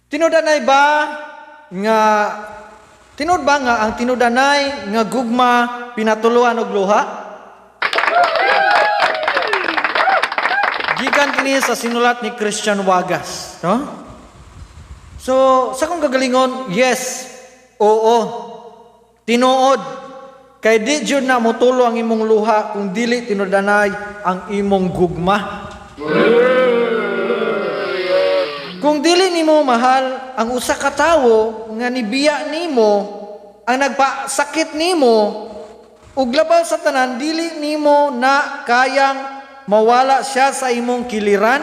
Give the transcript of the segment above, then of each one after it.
Tinudanay ba nga tinud ba nga ang tinudanay nga gugma pinatuluan og luha? Gikan kini sa sinulat ni Christian Wagas, no? So, sa akong kagalingon, yes, oo, tinuod. Kay di jud na motulo ang imong luha kung dili tinudanay ang imong gugma. Kung dili nimo mahal ang usa ka tawo nga nibiya nimo, ang nagpasakit nimo, ug labaw sa tanan dili nimo na kayang mawala siya sa imong kiliran.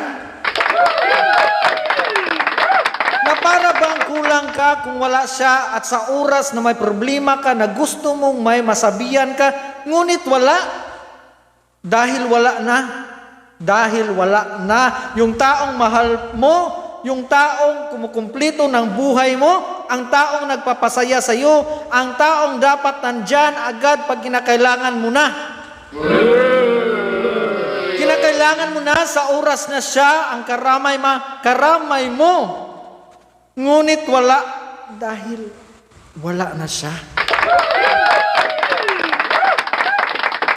Na para bang kulang ka kung wala siya at sa oras na may problema ka na gusto mong may masabihan ka, ngunit wala. Dahil wala na. Dahil wala na. Yung taong mahal mo, yung taong kumukumplito ng buhay mo, ang taong nagpapasaya sa iyo, ang taong dapat nandyan agad pag kinakailangan mo na. Kinakailangan mo na sa oras na siya ang karamay mo. Ngunit wala dahil wala na siya.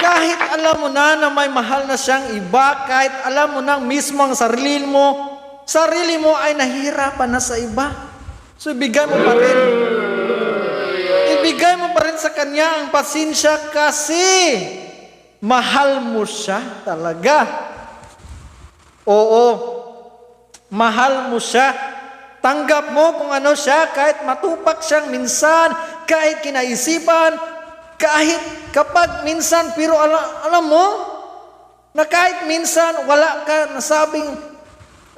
Kahit alam mo na na may mahal na siyang iba, kahit alam mo na mismo ang sarili mo ay nahihirapan na sa iba. So ibigay mo pa rin. Ibigay mo pa rin sa kanya ang pasensya kasi mahal mo siya talaga. Oo, mahal mo siya. Tanggap mo kung ano siya, kahit matupak siyang minsan, kahit kinaisipan, kahit kapag minsan, pero alam mo, na kahit minsan wala ka nasabing,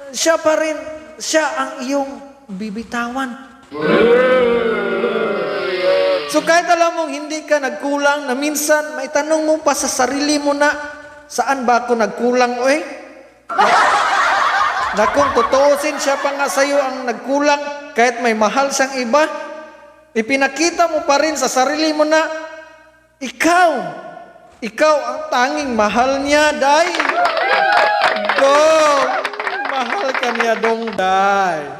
siya pa rin, siya ang iyong bibitawan. So kahit alam mong hindi ka nagkulang, na minsan may tanong mo pa sa sarili mo na, saan ba ako nagkulang, oy? Na kung tutuusin siya pa nga sa'yo ang nagkulang, kahit may mahal siyang iba, ipinakita mo pa rin sa sarili mo na, ikaw ang tanging mahal niya, day. Dong, mahal ka niya, dong, day.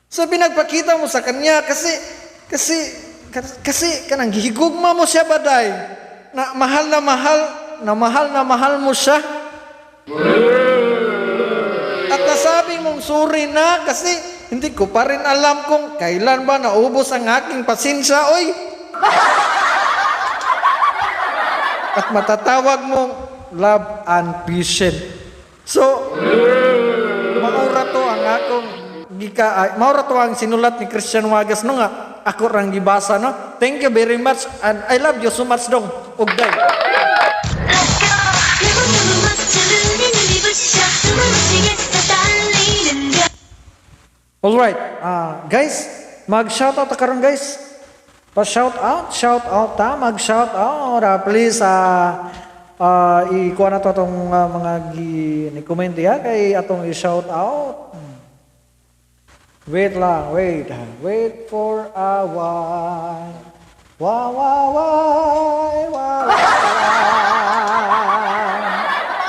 So pinagpakita mo sa kanya kasi kanang gihigugma mo siya ba, day? Na mahal na mahal, na mahal na mahal mo siya. At nasabi mong sorry na kasi hindi ko pa rin alam kung kailan ba naubos ang aking pasensya, oy. At matatawag mong love and patient. So, maura to ang akong gika, ay, maura to ang sinulat ni Christian Wagas no nga ako rang gibasa no. Thank you very much and I love you so much dong. Ugday. All right, guys, mag-shoutout ta karon guys. Pa-shout out, shout out ta, mag-shout out. Please, ikuha na to atong mga ni-comment diha kay atong i-shout out. Wait lang, wait. Wait for a while. Wah, wah, wah, wah, wah.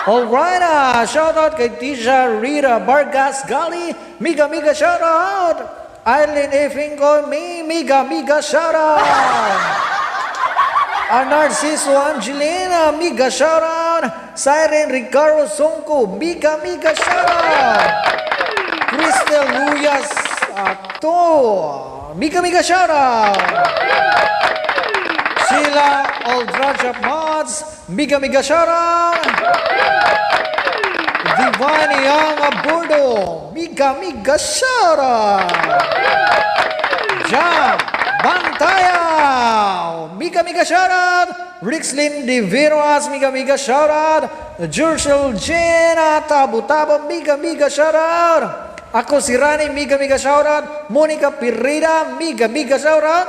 All right, shout out kay Tisha Rita Vargas Gali. Miga, miga, shout out. Eileen Efingo, mi, miga, miga, shout out. Narciso Angelina, miga, shout out. Siren Ricardo Songko, miga, miga, shout out. Crystal Luyas, ato, miga, miga, shout out. Sheila Oldraja Mods, miga, miga, shout out. Divine Young Abordo, miga, miga, shout out. Jam Bantayaw, miga, miga, shout out. Rixlin De Veroas, miga, miga, shout out. Jurcel Jena Tabu-Tabo, miga, miga, shout out. Ako si Rani, miga, miga, shout out. Monica Pirida, miga, miga, shout out.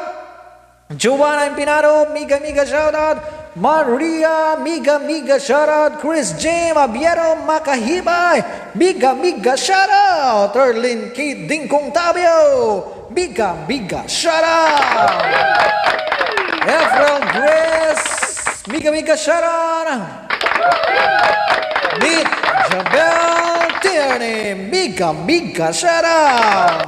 Joanna Empinado, miga, miga, shout out. Maria, miga, miga, shout out. Chris James Abiero Makahibay, miga, miga, shout out. Erlyn Kate Dingkong Tabio, miga, miga, shout out. Efrel Grace, miga, miga, shout out. Nit Jabel Tierney, mega mega shoutout.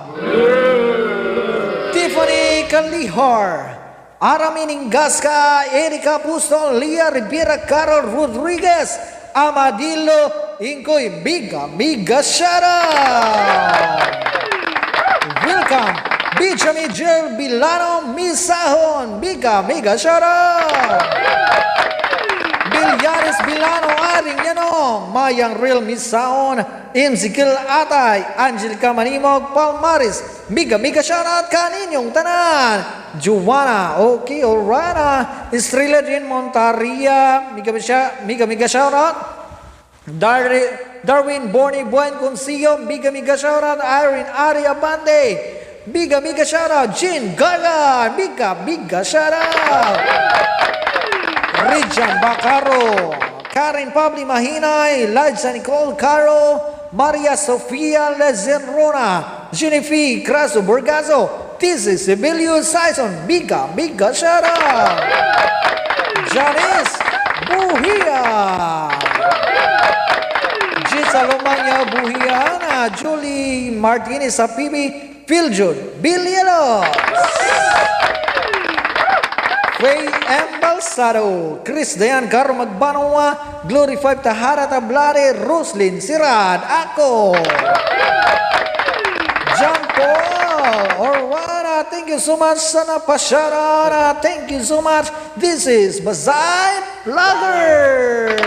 Tiffany Kalihar, Aramin Ingasca, Erika Pustol, Lia Rivera, Carol Rodriguez, Amadilo Inkoy, mega mega shoutout. Welcome, Benjamin Jill Bilano Misahon, mega mega shoutout. Bilyaris Bilano Aring Yanong, Mayang Real Misaon, Imzikil Atay, Angelica Manimog Palmares, mega mega shoutout kaninyong tanan. Joanna, okay, Orana, Estrella Jean Montaria, mega mega mega mega shoutout. Darwin Borny Buen Consillo, mega mega shoutout. Irene Ari Abande, mega mega shoutout. Jean Gaga, mega mega shoutout. Rijan Bacaro, Karen Pabli Mahinay, Liza Nicole Caro, Maria Sofia Lezenrona, Jennifer Craso Burgazo, Tizzy Sibilio Sison, mega mega shoutout. Janice Buhia. Gisa Lomanya Buhiana, Julie Martinez Sapibi, Philjud Bilielos. Faye M. Balsado, Chris Dayan Caro Magbanwa, Glory 5 Tahara Tablare, Roslyn Sirad, ako. John Paul Orwana, thank you so much sa napasharara. Thank you so much. This is Bazay Vlogger.